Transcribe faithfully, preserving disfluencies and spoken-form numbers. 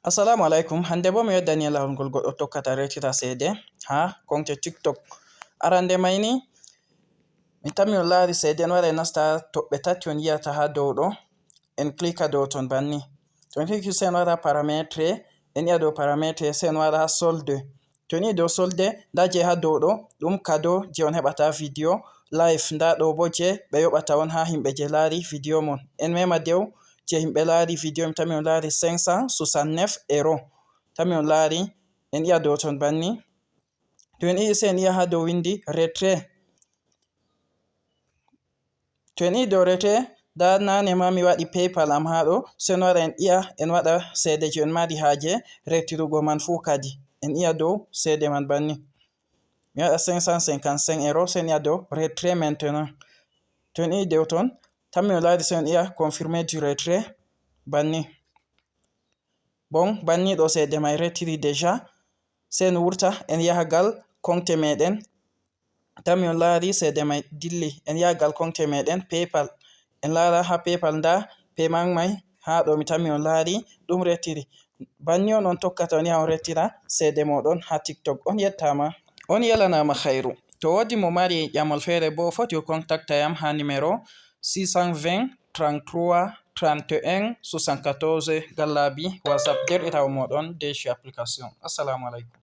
Assalamu alaikum. Hande bo mi waddani en lawol ngol goɗɗo tokkata retira seede ha konte TikTok. Arande mai ni, mi tammi on laari seede en wara en nasta toɓɓe tati on yiyata ha dow ɗo. En klika dow ton banni. To en kliki se en wara parametre, en yiya dow parametre se en wara ha solde. To en yi dow solde, nda je ha dow ɗo, ɗum kado je on heɓata video live. Nda ɗo bo je ɓe yoɓata on ha himɓe je laari video mon. En mema dow je himɓe laari video, mi tammi on laari cinq cent soixante-neuf euros. Tammi on laari, en yiya dow ton banni. To en yi se en yiya ha dow windi retrait. To en yi dow retrait, nda nane ma mi waɗi PayPal am ha ɗo, se en wara en yiya, en waɗa seede je en mari haje retirugo man fu kadi. En yiya dow seede man banni. Mi waɗa cinq cent cinquante-cinq euros, se en yiya dow retrait maintenant. To en yi dow ton, tammi on laari se en yiya confirmer du retrait banni. Bon, banni ɗo seede mai retiri déjà. Se en wurta, en yaha gal konte meɗen. Tammi on laari seede mai dilli. En yaha gal konte meɗen PayPal. En laara ha PayPal nda paiement mai ha ɗo mi tammi on laari ɗum retiri. Banni on on tokkata on yaha on retira seede moɗon ha TikTok. On yettama. On yelanama khairu. To wodi mo mari ƴamol feere bo foti o contacta yam ha numéro six cent vingt trente-trois trente et un soixante-quatorze, gallabi WhatsApp, derɗirawo moɗon Deshi application. Assalamu alaikum.